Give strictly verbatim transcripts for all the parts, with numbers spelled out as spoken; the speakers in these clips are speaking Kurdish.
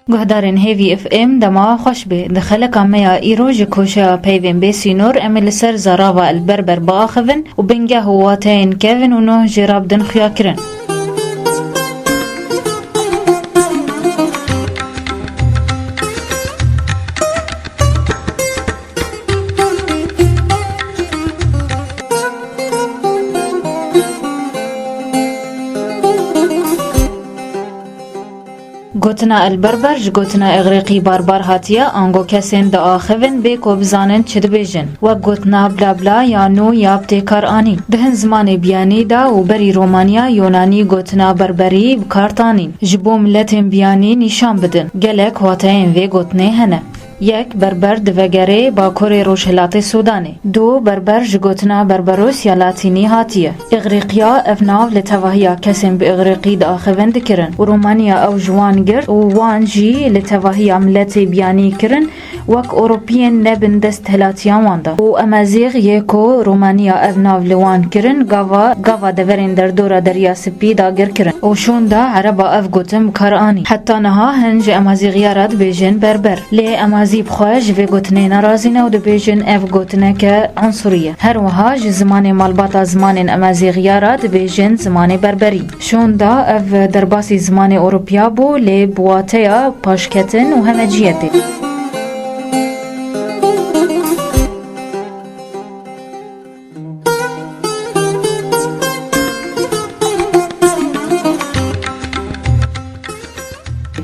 Guhdarên Hêvî F M, dema xweş be. Di xeleka me ya îro ji koşeya peyvên bê sînor em ê li ser zarava El Berber biaxivin û bingeh û wateyên kevin û nuh jê re bidin xuyakirin. Gotina El Berber ji gotina Îgrîqî barbar hatiye, ango kesên diaxivin bê ku bizanin çi dibêjin. Wek gotina bla bla ya nû ya bi têkar anîn. Di hin zimanê biyanî de û berî Romaniya Yonanî gotina berberî bi kar tanîn. Ji bo miletên biyanî nîşan bidin. Gelek wateyên vê gotinê hene. Yek, berber divegere bakurê rojhilatê Sûdanê. Du, berber ji gotina Berberos ya latînî hatiye. Îgrîqiya ev nav li tevahiya kesên bi îgrîqî diaxivin dikirin û Romaniya ew ji wan girt û wan jî li tevahiya miletê biyanî kirin, wek Ewropiyên ne bindest hilatiya wan de. Û Emazîx yê ku Romaniya ev nav li wan kirin, gava, gava deverên derdora Derya Spî dagir kirin. Û şûnda Ereba ev gotin bi kar anî. Heta niha hin ji Emazîxiya re dibêjin berber. Lê Emazî bi xwe ji vê gotinê nerazî ne û dibêjin ev gotineke unsurî ye. Her wiha ji zimanê malbata zimanên Emazîxiya re dibêjin zimanê berberî. Şûnda ev derbasî zimanê Ewropiya bû, lê bi wateya paşketin û hemeciyetê.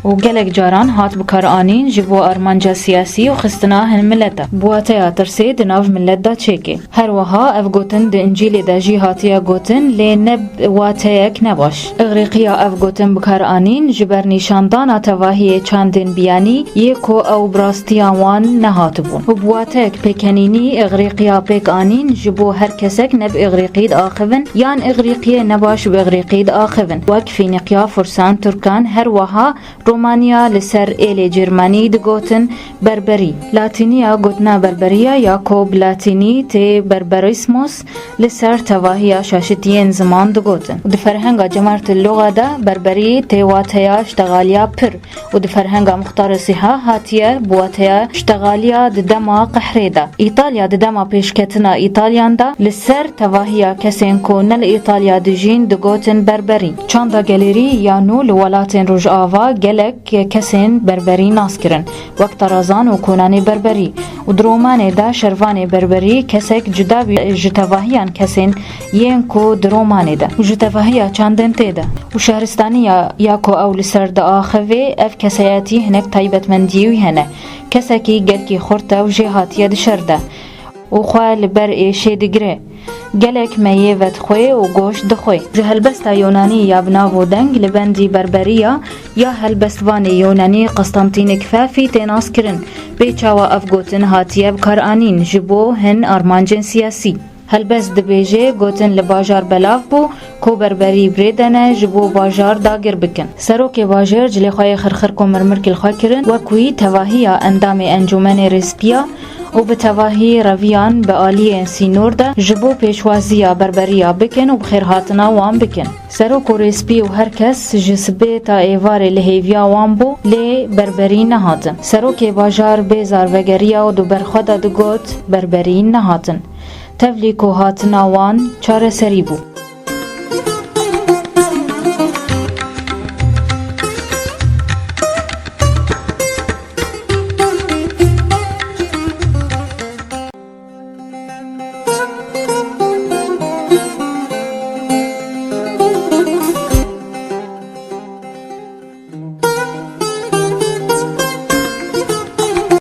Û gelek caran hat bi kar anîn ji bo armanca siyasî û xistina hin mileta. Bi wateya tirsê di nav milet de çêke. Her wiha ev gotin di Încîlê de jî hatiye gotin, lê ne bi wateyek nebaş. Îgrîqiya ev gotin bi kar anîn ji ber nîşandana tevahiyê çandên biyanî yê ku ew bi rastiya wan nehatibûn. Û bi wateyek pêkenînî Îgrîqiya pêk anîn ji bo her kesek ne bi Îgrîqî diaxivin yan Îgrîqiyê nebaş bi Îgrîqî diaxivin. Wek Fînîqiya, Fursan, Tirkan, her wiha Romaniya li ser êlê Cermanî digotin berberî. Latîniya gotina berberiya ya ku bi latînî tê berberismus li ser tevahiya şaşitiyên ziman digotin. Di ferhenga Cemartil Luga de berberî tê wateya ştexaliya pir û di ferhenga Muxtarê Sîha hatiye bi wateya ştexaliya di dema qehrê de. Îtalya di dema pêşketina Îtalyan de li ser tevahiya kesên ku ne li Îtalya dijîn digotin berberî. Çanda gelêrî ya nû li welatên Rojava gelek kesên berberî nas kirin, wek tarazan û konanê berberî û di romanê de şervanê berberî kesek cuda bî ji tevahiyan kesên yên ku di romanê de û ji tevahiya çandên tê de û şehristaniya ya ku ew li ser diaxivê, ev kesayetî hinek taybetmendiyê wî hene. Kesekî gelkî xurt e û jê hatiye di şer de û xwe li ber êşê digire. Gelek meyê vedixwe û goşt dixwe. Ji helbesta Yonanî ya bi nav û deng li bendî Berberiya ya helbestvanê Yonanî Qustantînik Fafî tê naskirin. Pê çawa ev gotin hatiye bi kar anîn ji bo hin armancên siyasî? Helbest dibêje, gotin li bajar belav bû, ku berberî bi rê de ne ji bo bajar dagir bikin. Serokê bajêr cilê xwe yê xirxirk û mirmirk li xwe kirin, wek wî tevahiya endamê Encûmenê Rêspiya û bi tevahî reviyan bi aliyên sînor de ji bo pêşwaziya berberiya bikin û bi xêrhatina wan bikin. Serok û rêspî û her kes ji sibê ta êvarê li hêviya wan bû, lê berberî nehatin. Serokê bajar bêzar vegeriya û di ber xwe de digot, berberî nehatin. Tevlî ku hatina wan çareserî bû.